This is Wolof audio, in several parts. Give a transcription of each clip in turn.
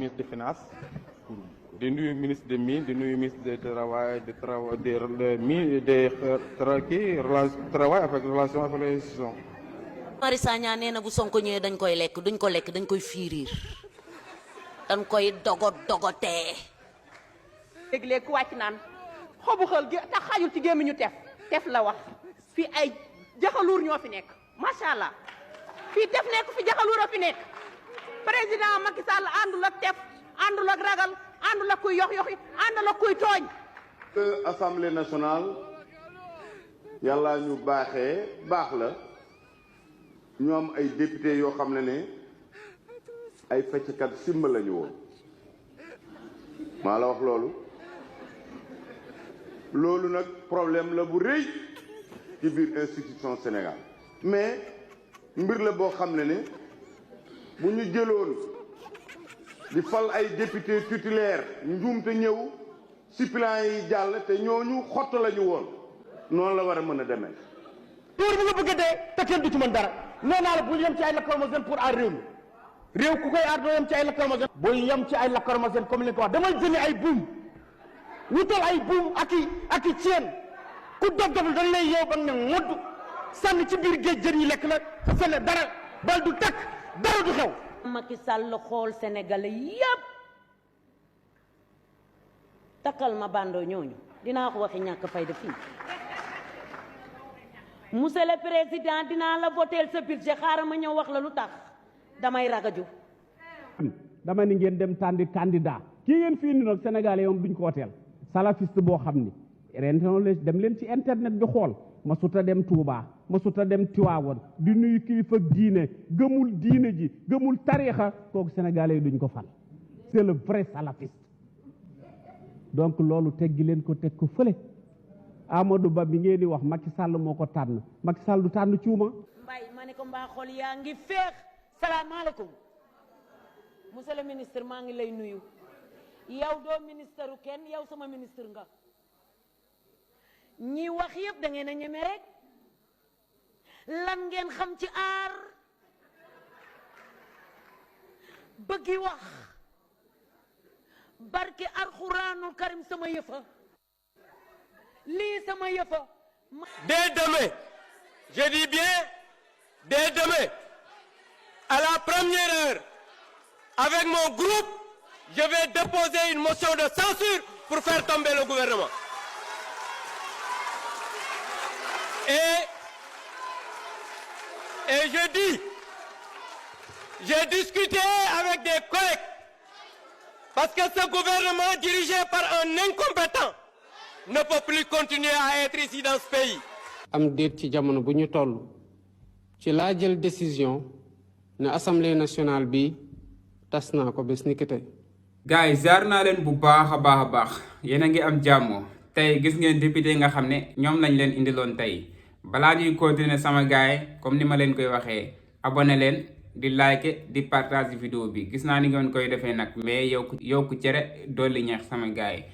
ministre des Finances, di nuyu ministre des Mines, di nuyu ministre du Travail, travail avec relation avec les institutions. Mari Sagna nee na bu Sonko ñëwee dañ koy lekk duñ ko lekk dañ koy fiiriir dañ koy dogotee. léeg-léeg ku wàcc naan xobu xël gi tax xajul ci gémmiñu tef la wax fii ay jaxaluur ñoo fi nekk macha allah fii tef nekk fi jaxaluur a fi nekk président Macky Sall àndul ak tef àndul ak ragal àndul ak kuy yox-yoxi àndul ak kuy tooñ. Assemblée nationale yàlla ñu baaxee baax la ñu am ay député yoo xam ne ay fecckat simba lañu woon maa la wax loolu nag problème la bu rëy ci biir institution Sénégal mais mbir la boo xam ne bu ñu jëloon di fal ay député titulaire njuumte ñëw suppléants yi jàll te ñooñu xott lañu woon noonu la war a mën a demee. tuur bi nga bëgg a dee te kenn du ci mën dara nee naa la bul yem ci ay lacrymogène pour aar réew mi réew ku koy aar doo yem ci ay lacrymogène. bul yem ci ay lacrymogène comme li nga ko wax demal jëndi ay buum wutal ay buum ak i ceen ku dof doful dañ lay yeew ba nga ne modd sànni ci biir géej jën yi lekk la te fene dara bal du takk dara du xew. Macky Sall xool Sénégalais yépp takkal ma bandoo ñooñu dinaa ko waxi ñàkk fayda fii. Monsieur le président dinaa la voter sa budget xaaral ma ñëw wax la lu tax damay ragaju. dama ni ngeen dem tànn candidat kii ngeen fii ni nag Sénégalais yoom duñ ko woteel salafiste boo xam ni ren dem leen ci internet bi xool ma suta dem Touba ma suta dem Tiwaawan di nuyu kilifa diine gëmul diine ji gëmul tariixa kooku Sénégalais yi duñ ko fal c'est le vrai salafiste donc loolu teggi leen ko teg ko fële Amadou Ba bi ngeen di wax Macky Sall moo ko tànn Macky Sall du tànn cuuma. Mbaye ma ne ko mbaa xol yaa ngi féex salaamaaleykum monsieur le ministre maa ngi lay nuyu yow doo ministre kenn yow sama ministre nga ñi wax yëpp da ngeen a ñeme rek lan ngeen xam ci aar bëggi wax barke alxuraanul karim sama yëfa lii sama yëfa. Dès demain, je dis bien dès demain, à la première heure, avec mon groupe, je vais déposer une motion de censure pour faire tomber le gouvernement. Et je dis, j'ai discuté avec des collègues, parce que ce gouvernement dirigé par un incompétent ne peut plus continuer à être ici dans ce pays. am déet ci jamono bu ñu toll ci laa jël décision ne assemblée nationale bi tas naa ko bés ni ki tey. gars yi jaar naa leen bu baax a baax yéen a ngi am jàmmoo tey gis ngeen député nga xam ne ñoom lañ leen indiloon tey balaa ñuy continuer sama gars yi comme ni ma leen koy waxee abonné leen di like di partage vidéo bi gis naa ni ngeen koy defee nag mais yow ku cere dolli ñeex sama gars yi.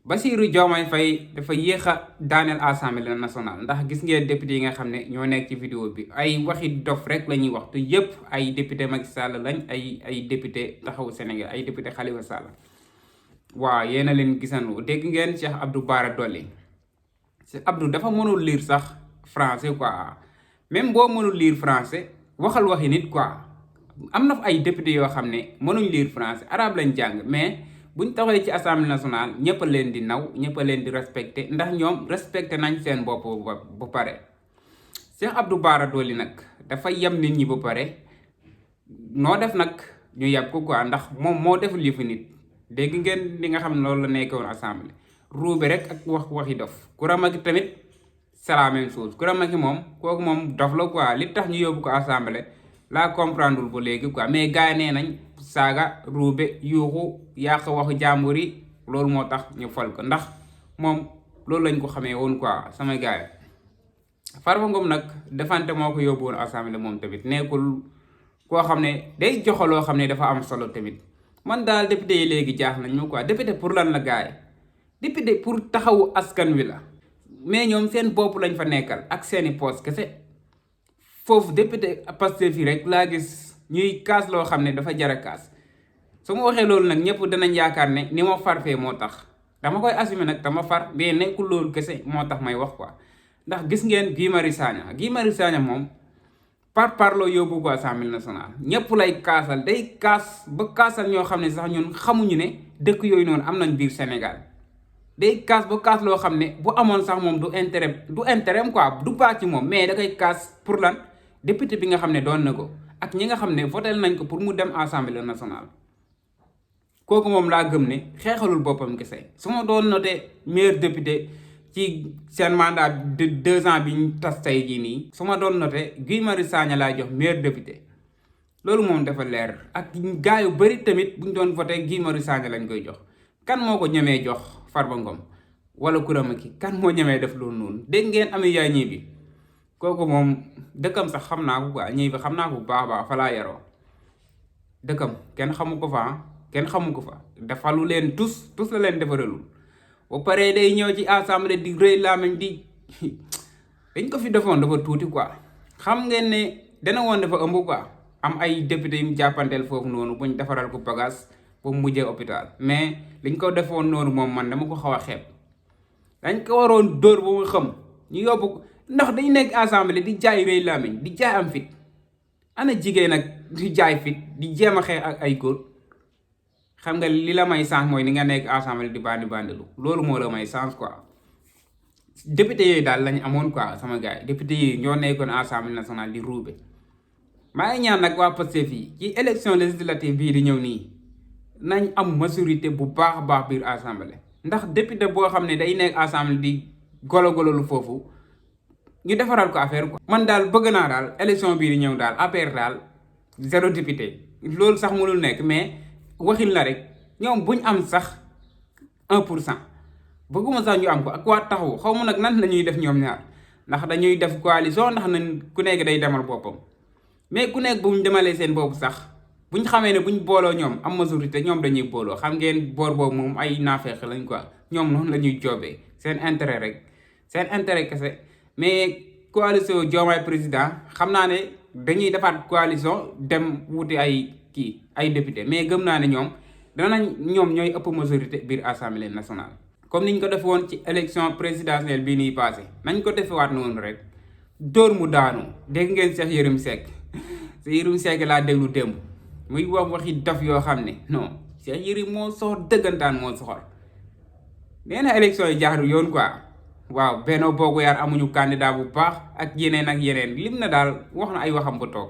Bassirou Diomaye Faye dafa yéex a daaneel assemblée nationale ndax gis ngeen député yi nga xam ne ñoo nekk ci vidéo bi ay waxi dof rek la ñuy wax te yépp ay député Macky Sall lañ ay député taxawu Sénégal ay député Khalifa Sall waaw yéen a leen gisandoo dégg ngeen Cheikh Abdou Bara Dolly Cheikh Abdou dafa mënul lire sax français quoi même boo mënul lire français waxal waxi nit quoi am na fa ay député yoo xam ne mënuñ lire français arabe lañ jàng mais. buñ taxawee ci assemblée nationale ñëpp a leen di naw ñëpp a leen di respecté ndax ñoom respecté nañ seen bopp ba pare Cheikh Abdou Bara Dolly nag dafa yem nit ñi ba pare noo def nag ñu yab ko quoi ndax moom moo def li fi nit dégg ngeen li nga xam ne loolu la nekkoon assemblée ruube rek ak waxi dof Coura Macky tamit c'est la même chose Coura Macky moom kooku moom dof la quoi li tax ñu yóbbu ko assemblée laa comprendre ba léegi quoi mais gars yi nee nañ saaga ruube yuuxu yàq waxu jàmbur yi loolu moo tax ñu fal ko ndax moom loolu lañ ko xamee woon quoi sama gars yi Farba Ngom nag defante moo ko yóbbu woon assemblée moom tamit nekkul koo xam ne day joxe loo xam ne dafa am solo tamit man daal député yi léegi jaax nañ ñu quoi député pour lan la gars yi député pour taxawu askan wi la mais ñoom seen bopp lañ fa nekkal ak seeni poste kese foofu député Pastef fii rek laa gis ñuy kaas loo xam ne dafa jar a kaas su ma waxee loolu nag ñëpp danañ yaakaar ne ni ma far fee moo tax dama koy assumer nag dama far mais nekkul loolu kese moo tax may wax quoi ndax gis ngeen Guy Marius Sagna moom parloo yóbbu ko Assemblée nationale ñëpp lay kaasal day kaas ba kaasal ñoo xam ne sax ñun xamuñu ne dëkk yooyu noonu am nañ biir Sénégal day kaas ba kaas loo xam ne bu amoon sax moom du intérêt quoi du baax ci moom mais da koy kaas pour lan député bi nga xam ne doon na ko ak ñi nga xam ne voté nañ ko pour mu dem Assemblée nationale kooku moom laa gëm ne xeexalul boppam kese su ma doon noté meilleur député ci seen mandat de 2 ans bi ñu tas tey jii nii su ma doon noté Guy Marius Sagna laa jox meilleur député loolu moom dafa leer ak gars yu bëri tamit bu ñu doon voté Guy Marius Sagna lañ koy jox kan moo ko ñemee jox Farba Ngom wala Coura Macky kan moo ñemee def loolu noonu dégg ngeen Amy Yaay Gniby kooku moom dëkkam sax xam naa ko quoi Gniby xam naa ko bu baax a baax fa laa yaroo dëkkam kenn xamu ko fa kenn xamu ko fa defalu leen tus la leen defaralul ba pare day ñëw ci assemblée di rëy làmmiñ di dañ ko fi defoon dafa tuuti quoi xam ngeen ne dana woon dafa ëmb quoi am ay député yu mu jàppanteel foofu noonu buñ defaral ko bagage ba mu mujjee hôpital mais liñ ko defoon noonu moom man dama ko xaw a xeeb dañ ko waroon dóor ba mu xam ñu yóbbu ko ndax dañ nekk assemblée di jaay rëy làmmiñ di jaay am fit ana jigéen nag di jaay fit di jéem a xeex ak ay góor xam nga li la may chance mooy ni nga nekk assemblée di bandilu loolu moo la may chance quoi député yooyu daal lañ amoon quoi sama gars yi député yi ñoo nekkoon assemblée nationale di ruube maa ngi ñaan nag waa Pastef yi ci élection législative bii di ñëw nii nañ am majorité bu baax a baax biir assemblée ndax député boo xam ne day nekk assemblée di golo-gololu foofu ñu defaral ko affaire quoi man daal bëgg naa daal élection bii di ñëw daal APR daal 0 député loolu sax mënul nekk mais waxin la rek ñoom buñ am sax 1% bëgguma sax ñu am ko ak waa taxawu xaw ma nag nan la ñuy def ñoom ñaar ndax dañuy def coalition ndax nañ ku nekk day demal boppam mais ku nekk bu ñu demalee seen boobu sax buñ xamee ne buñ booloo ñoom am majorité ñoom dañuy booloo xam ngeen boor boobu moom ay naafeex lañ quoi ñoom noonu la ñuy joobee seen intérêt rek seen intérêt kese mais coalition Diomaye président xam naa ne dañuy defaat coalition dem wuti ay député mais gëm naa ne ñoom ñooy ëpp majorité biir assemblée nationale comme niñ ko def woon ci élection présidentielle bii nii passé nañ ko defewaat noonu rek dóor mu daanu dégg ngeen Cheikh Yérim Seck laa déglu démb muy wax waxi dof yoo xam ne non Cheikh Yérim moo soxor dëggantaan moo soxor nee na élection yi jaarul yoon quoi waaw Benno Bokk Yaakaar amuñu candidat bu baax ak yeneen lim na daal wax na ay waxam ba toog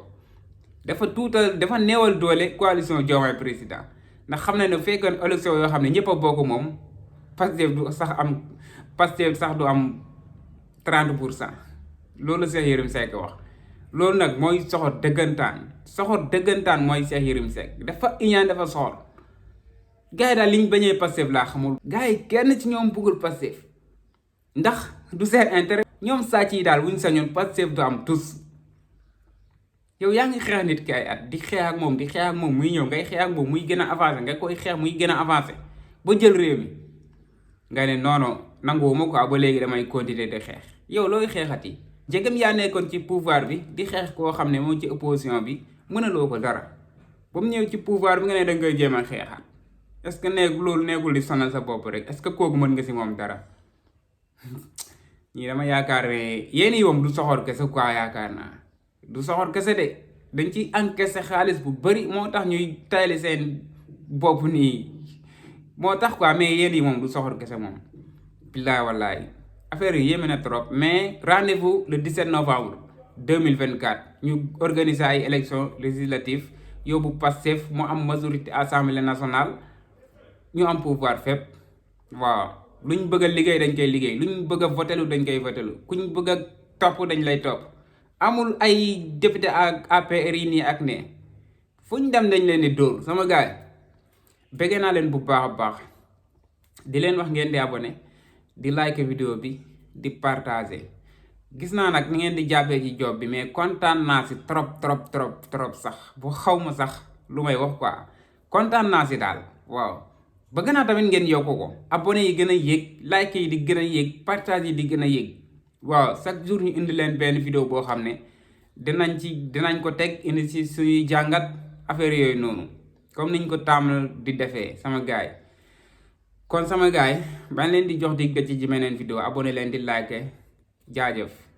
dafa neewal doole coalition Diomaye président ndax xam na ne fekkoon élection yoo xam ne ñëpp a bokk moom Pastef sax du am 30% loolu Cheikh Yérim Seck wax loolu nag mooy soxor dëggantaan mooy Cheikh Yérim Seck dafa iñaan dafa soxor gars yi daal liñ bañee Pastef laa xamul gars yi kenn ci ñoom bëggul Pastef ndax du seen intérêt ñoom sàcc yi daal wuñ sañoon Pastef du am tous yow yaa ngi xeex nit ki ay at di xeex ak moom muy ñëw ngay xeex ak moom muy gën a avancé nga koy xeex muy gën a avancé ba jël réew mi nga ne non nanguwuma ko ba léegi damay continuer di xeex yow looy xeexati jegam yaa nekkoon ci pouvoir bi di xeex koo xam ne moom ci opposition bi mënaloo ko dara ba mu ñëw ci pouvoir bi nga ne danga koy jéem a xeexaat est-ce que loolu nekkul di sonal sa bopp rek est-ce que kooku mën nga si moom dara ñii dama yaakaar ne yéen yi moom du soxor kese quoi yaakaar naa du soxor kese de dañ ci encaissé xaalis bu bari moo tax ñuy tayli seen bopp nii moo tax quoi mais yéen yi moom du soxor kese moom billaay wallaay affaire yi yéeme na trop mais rendez-vous le 17 novembre 2024 ñu organiser ay élections législatives yóbbu Pastef mu am majorité assemblée nationale ñu am pouvoir fépp waaw luñ bëgg a liggéey dañ koy liggéey luñ bëgg a votelu dañ koy votelu kuñ bëgg a topp dañ lay topp amul ay député ak APR yi nii ak ne fu ñu dem dañ leen di dóor sama gars yi bëgg naa leen bu baax a baax di leen wax ngeen di abonné di like vidéo bi di partager gis naa nag ni ngeen di jàppee ci job bi mais kontaan naa si trop sax bu xaw ma sax lu may wax quoi kontaan naa si daal waaw bëgg naa tamit ngeen yokku ko abonné yi gën a yéeg like yi di gën a yéeg partage yi di gën a yéeg waaw chaque jour ñu indi leen benn vidéo boo xam ne dinañ ko teg indi si suñuy jàngat affaire yooyu noonu comme niñ ko tàmmal di defee sama gaay kon sama gaay bañ leen di jox dig ci meneen vidéo abonné leen di like jaajëf